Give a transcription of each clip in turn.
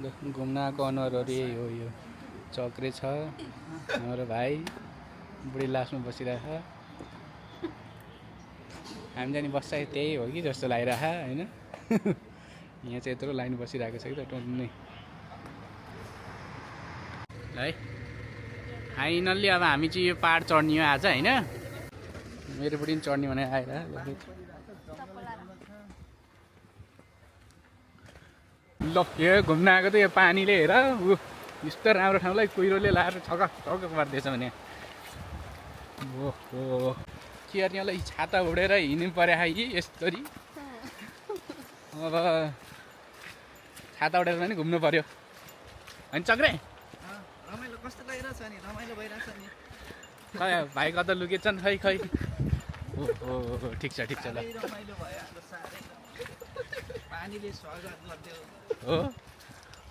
घुम्न आएको अनुहारहरू यही हो। यो चक्रे छ हाम्रो भाइ, बुढी लासमा बसिरहेछ। हामी जाने बस्छ त्यही हो कि जस्तो लागिरहेछ होइन। यहाँ चाहिँ यत्रो लाइन बसिरहेको छ कि त टन्नै है। फाइनल्ली अब हामी चाहिँ यो पाहाड चढ्ने हो आज होइन। मेरो बुढी पनि चढ्ने भनेर आएर ल यो घुम्न आएको त यो पानीले हेर ऊ यस्तो राम्रो ठाउँलाई कुहिरोले लाएर छक छक पारिदिएछ भने ओहो के गर्ने होला। छाता उडेर हिँड्नु पऱ्यो यी यसरी। अब छाता उडेर पनि घुम्नु पर्यो होइन चक्रे। रमाइलो कस्तो लागिरहेछ नि, रमाइलो भइरहेछ नि। खै भाइ कता लुकेछन् खै खै। ओहो ठिक छ ल। रमाइलो भयो आज साह्रै। पानीले स्वागत गरिदियो हो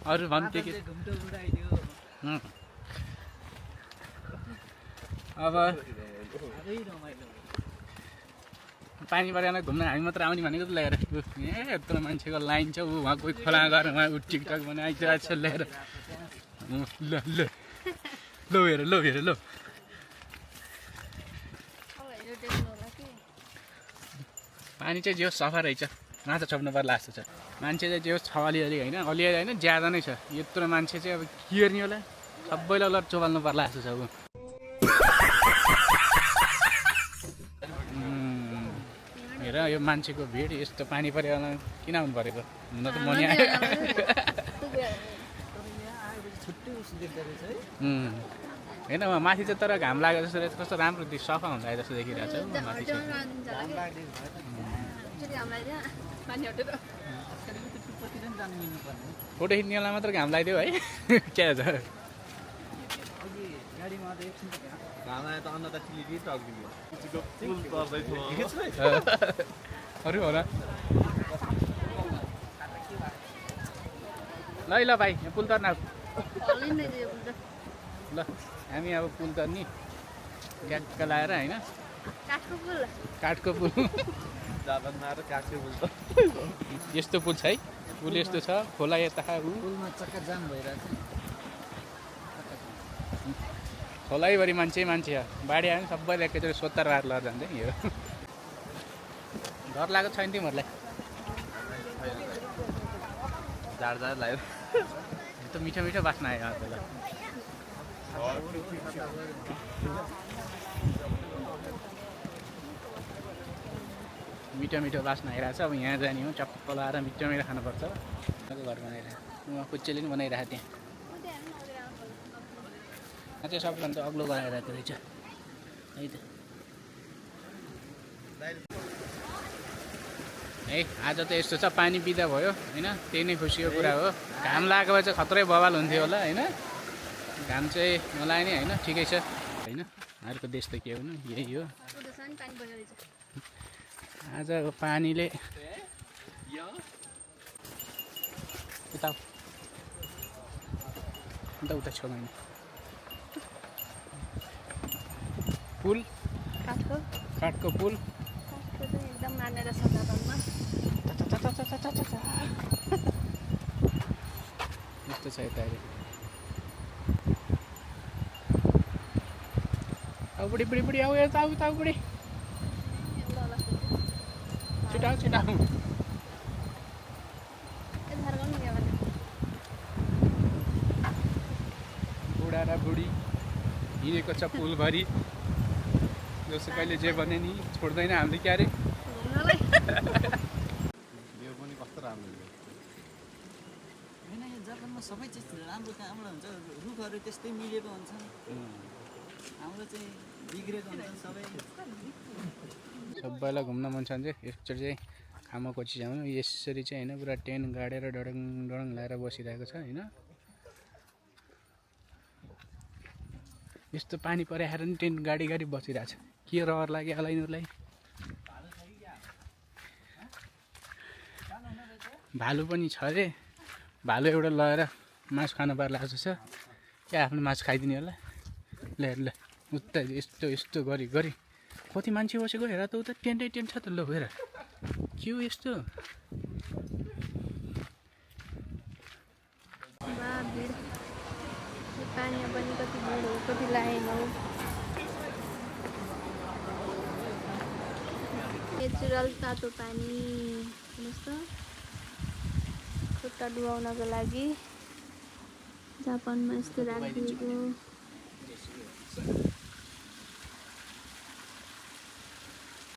अरू भन्थे कि घुम्टो उडाइदियो। अब साह्रै रमाइलो पानी परेर घुम्न हामी मात्र आउने भनेको त ल्याएर ए यत्रो मान्छेको लाइन छ। ऊ उहाँ कोही खोला गएर उहाँ टिकटक बनाइदिएको छ ल्याएर। ल ल ल हेर ल हेर ल। पानी चाहिँ जे सफा रहेछ, माछा छोप्नु पर्ला जस्तो छ। मान्छे चाहिँ जे छ अलिअलि होइन, अलिअलि होइन ज्यादा नै छ। यत्रो मान्छे चाहिँ अब के गर्ने होला, सबैलाई ल चोबाल्नु पर्ला जस्तो छ। ऊ हेर यो मान्छेको भिड यस्तो पानी परेर किन आउनु परेको। हुन त मनी आयो छुट्टै उस देख्दो रहेछ है। होइन माथि चाहिँ तर घाम लागेको जस्तो रहेछ। कस्तो राम्रो सफा हुन्छ जस्तो देखिरहेको छ माथि चाहिँ। फोटो खिच्नेलाई मात्र घाम लगाइदियो है क्या छ। अघि गाडीमा त एकछिन त घाम आयो त अन्न त चिलिटी टक्दियो। पुल पर्दै थियो अरू होला ल भाइ पुल तर्न ल। हामी अब पुल तर्ने ट्याक्क लाएर होइन। काठको पुल जापानमा आएर काठको पुल त यस्तो पुल छ है। पुल यस्तो छ, खोला यता पुलमा चक्का जाम भइरहेछ। खोलाइभरि मान्छे छ। बाढी आयो भने सबैले एकैचोटि सोत्तर बार लगेर जान्छ यो। डर लागेको छैन तिमीहरूलाई? जाड लाग्यो। त मिठो मिठो बास्ना आयो त्यसलाई। मिठो मिठो बास्ना आइरहेको छ। अब यहाँ जाने हो, चप्पल लाएर मिठो मिठो खानुपर्छ। घर बनाइरहेको उहाँ कुच्चेले पनि बनाइरहेको त्यहाँ। चाहिँ सबभन्दा अग्लो गराइरहेको रहेछ है त। है आज त यस्तो छ, पानी बिदा भयो होइन। त्यही नै खुसीको कुरा हो। घाम लागेको भए चाहिँ खत्रै बवाल हुन्थ्यो होला होइन। घाम चाहिँ नलाए नि होइन, ठिकै छ होइन। अर्को देश त के हुनु, यही हो। आज पानीले उता छेउमा पुल, काठको पुल एकदम मानेर छ जापानमा। यस्तो छ यता अहिले। अब बुढी बुढी बुढी आऊ यता आऊ त बुढी छिटाउ छिटाउ। बुढा र बुढी हिँडेको छ पुलभरि। जस्तो कहिले जे भने नि छोड्दैन हामीले क्या अरे। यो पनि कस्तो राम्रो थियो। होइन यो जापानमा सबै चिज राम्रो कहाँबाट हुन्छ। रुखहरू त्यस्तै मिलेको हुन्छ, हाम्रो चाहिँ बिग्रेको हुन्छ सबै। सबैलाई घुम्न मन छ भने चाहिँ एकचोटि चाहिँ खामाकोची जाउँ। यसरी चाहिँ होइन, पुरा टेन्ट गाडेर डडङ डडङ लगाएर बसिरहेको छ होइन। यस्तो पानी परेर नि टेन्ट गाडी गाडी बसिरहेछ। के रहर लाग्यो होला यिनीहरूलाई। भालु पनि छ अरे। भालु एउटा लगेर मासु खानु पर्ला जस्तो छ क्या। आफ्नो मासु खाइदिने होला। ल ल उता यस्तो यस्तो गरी गरी कति मान्छे बसेको हेर त। उता टेन्टै टेन्ट छ त। ल हेर के हो यस्तो। पानीमा पनि कति भिड हो कति लाइन हो नेचुरल तातो पानी हेर्नुहोस् त खुट्टा डुबाउनको लागि जापानमा यस्तो राखिदिएको